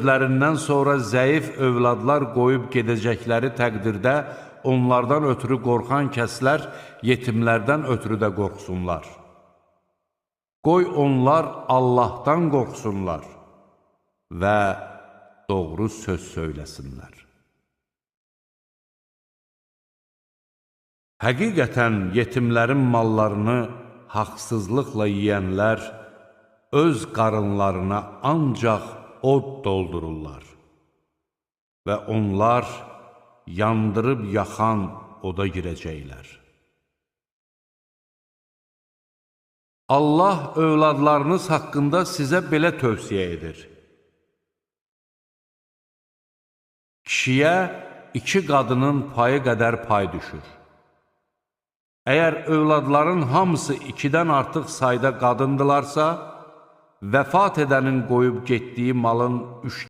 Özlərindən sonra zəif övladlar qoyub gedəcəkləri təqdirdə onlardan ötürü qorxan kəslər yetimlərdən ötürü də qorxsunlar. Qoy onlar Allahdan qorxsunlar və doğru söz söyləsinlər. Həqiqətən yetimlərin mallarını haqsızlıqla yeyənlər öz qarınlarına ancaq od doldururlar və onlar yandırıb yaxan oda girəcəklər. Allah övladlarınız haqqında sizə belə tövsiyə edir. Kişiyə iki qadının payı qədər pay düşür. Əgər övladların hamısı ikidən artıq sayda qadındılarsa, vəfat edənin qoyub getdiyi malın 3